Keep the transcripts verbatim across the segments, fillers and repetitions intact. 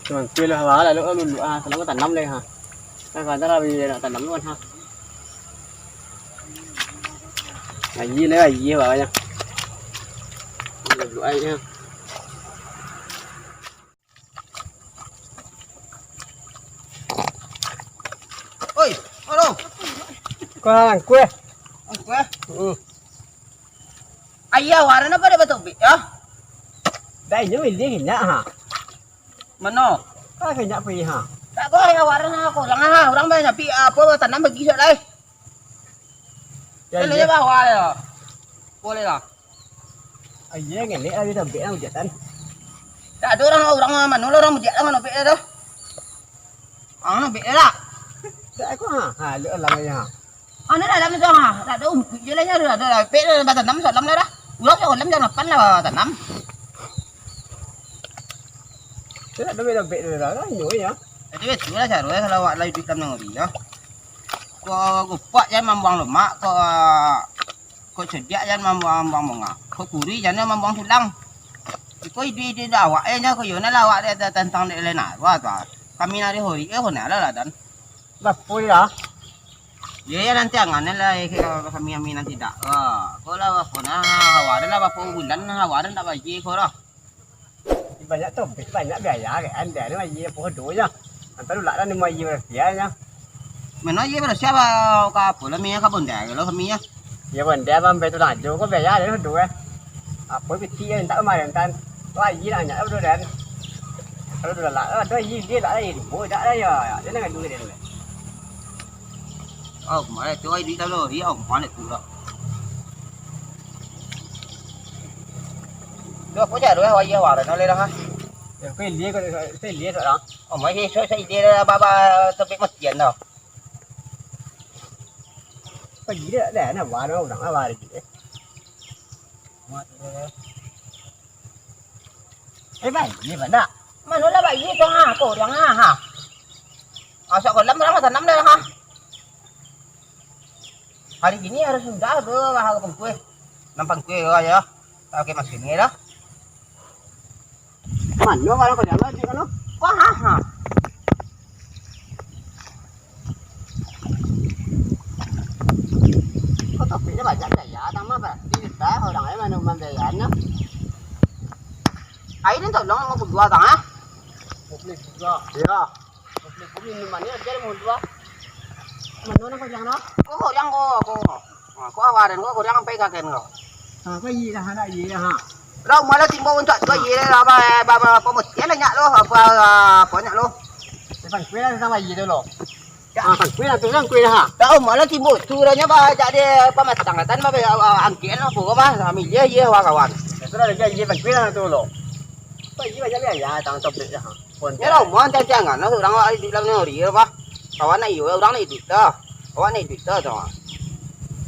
Cuman tu lah, wala lo lulu ah, salah tanam deh ha. Kan kata lah, nak tanam tu kan ha. Aji lah, aji bawa nya. Lulu ai ha. Oi, halo. Kau angkuh eh? Angkuh eh? Hmm. Ayah, waran apa dia batobik ya? Dah inyo milih nak ha. Mano? Ah, kena pergi ha. Tak kau ayah, waran aku. Orang ha, orang banyak pi apa tanam bagi sok lai. Ya, kalau iya. Dia bawa ya. Boleh lah. Ayo ngelek lah, dia bek lah hujatan. Tak ada orang, orang mano lah, orang bujak lah, mano bek lah tu. Ah, bek lah. Tak aku ha, ha, lu alam aja ha. Mana dalam tu ha, tak ada umpik je lah nya, ada lah. Bek lah, batanam salam lah dah. Ulang salam jam lapan lah batanam. Tidak ada bek, bek lah, lah, inyo ya. Jadi betul lah cara kalau awak lah hidup dalam negeri ya. Kok gupak je mambuang lemak, kok Kok cadiak jan mambuang-buang bunga. Kok kurui jan mambuang tulang. Iko iduik-iduik dek awak, eh, nyo ko iyo nah lah awak dek tantang dek lain aruah tu. Kami nari hori, eh, ko nah lah ladan. Bapo lah. Yo, yo, nanti angan lah, eh, ka-, kami, kami nanti dak. Ah, ko lah bapo nah, hawa dah lah bapo bulan, hawa dah dak baji ko lah. Banyak topik, banyak biaya kan. Dia ni aji apo do nya. Antaro lah ni aji berasiah nya. Mano aji berasiah ba-, ka apo lah, minyak ka bonda lo kami nya. Ya bonda sampai tu lanjut ko biaya dia do eh. Apo piti yang tak kemarin kan. Tu aji lah banyak do dan. Kalau do lah, ada aji dia lah, aji dua dak lah ya. Dia nak duit dia. Oh, mana tu aji duit tau lo. Ya, oh, mana tu lah. Tu apo caro eh, wayah waran oleh dah. Ya, kau ilia, kau, kau ilia tak dah? Oh, mai esok sa ilia dah, ba, ba, topik matian dah. Kau ilia dah, nak waran orang lah waran je. Eh, bai, ni mana? Mano lah bai tu ha, kau orang ha, ha. Asak kolam orang tanam dah ha. Hari ini harus sudah tu lah pangkuih. Nan pangkuih tu aja. Tak pakai masker ni dah. Mano kalau kau jalan di sana? Wah, ha, ha. Kau topiknya banyak gaya, sama berarti kita orang lain mana membiayanya. Air ni tolong mau kedua tang ah. Mau beli juga. Ya. Beli bumi minuman ni aja mau dua. Mano nak kau jangan. Kau yang kau, kau. Ha, ko awaran ko, ko urang sampai kaken ko. Ha, ko iya lah, anak iya lah, ha. Lah, malah timbul untuak tu, iya lah, ba, ba, ba, pamutihan lah nyak lo, apa, apa nyak lo. Tentang kue lah, tentang iya tu lo. Ya. Ha, tentang kue lah, tentang kue lah, ha. Tahu, malah timbul tu, urangnya ba, jadi pamatang, kan, ba, ba, angkek lah, apa, ba, ambil dia, iya, wah, kawan. Ya, tu lah, dia, iya, tentang kue lah, tu lo. Apa, iya, banyak dia, ya, tentang topik lah, ha. Ya lah, umah jangan lah, urang awak iduik dalam nagari, apa? Kawan nak iyo, urang nak iduik dah. Awak nak iduik dah, tu.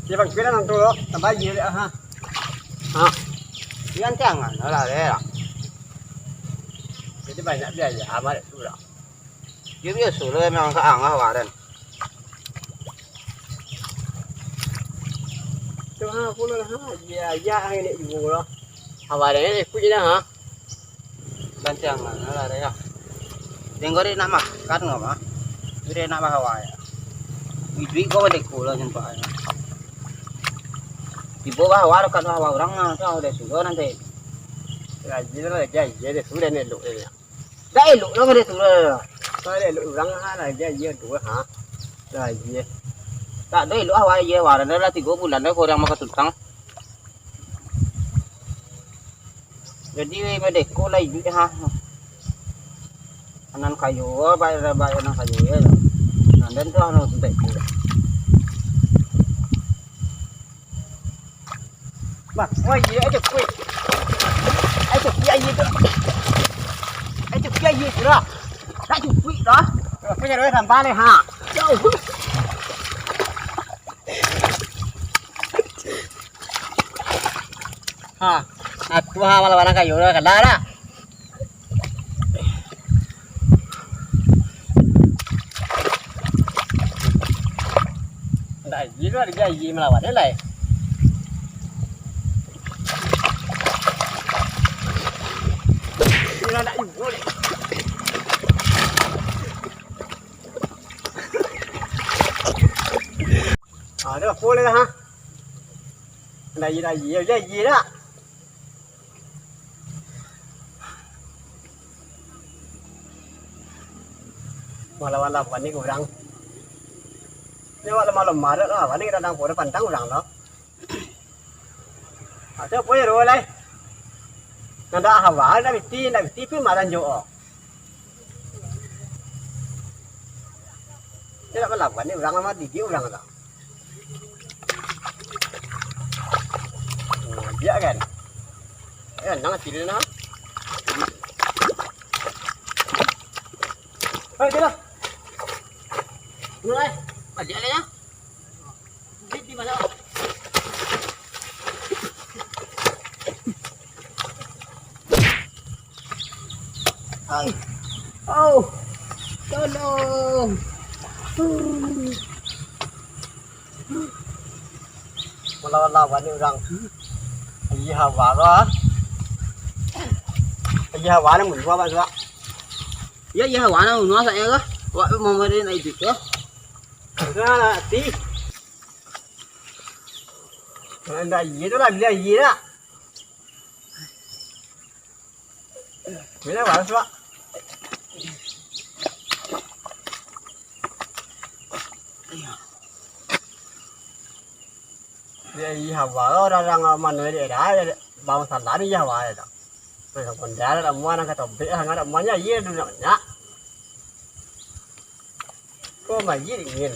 Dia bang, kira nang tu, tambah aja, ha. Ha. Jangan lah, ya. Jadi banyak biaya, amat tu lah. Dia biasa lah, memang kaang lah, waran. Tu ha, pulo lah, ha. Ya, ya, ini juga lah. Awak ada ni, ikut je dah, ha. Rancangan lah, ya. Tengok dia nak makan nggak, mah? Dia nak bahawa, ya. Iduik kau ada kulo nampak, ya. Tiba bahawa, dekat bahawa orang, nah, tu udah sudah nanti. Gaji lah, gaji dia sudah ni elok dia. Dah elok lah dia sudah. Kalau elok orang, ha, lah, gaji dua, ha. Gaji. Tak ada elok awak, ya, waran dah tiga bulan dah, korang makan tutang. Jadi, madeko lah iduik, ha. Anan kayo, baik, baik anan kayo, ya. Nah, dan tu, anu, sampai. Bah, wah, iya aja, kuih. Ayo, iya, iya, tu. Ayo, iya, iya, tu lah. Tak cukup, dah. Aku nyari sampah ni, ha. Jauh. Ha, atuh ha, malam-malam kayu dah, kalah dah. Ndak aji tu, ada aji melawan dia lah. Anak ibu ni. Ah, dah boleh dah, ha. Dah iya, dah iya, dah iya dah. Malam-malam bani urang. Ni awak lamah-lamah dak lah, bani kadang-kadang pun pandang urang lah. Ado apo yo lai? Nan dak hawa, dak biti, dak biti, pi maran jo. Dak balawan ni urang, mah didik urang tu. Nah, biak kan? Eh, nang sini nah. Hei, dia lah. Mulai. Balik lah ya. Di, di mana? Au. Au. Tolong. Malawan-lawan ni urang. Iya, hawa kah? Iya, hawa ni munuah, Pak, Pak. Ya, iya, hawa ni munuah, saya kah? Wak mau marahin air itu. Nah, nanti. Nah, ndak iya tu lah, bila iya dah. Bila balas, Pak? Dia iya hawa, orang-orang mana dia dah, dia bawa salah ni iya hawa dah. Nah, kondal ada mua, nang katobek sangat ada muanya, iya dulu nak. Kok majik dingin?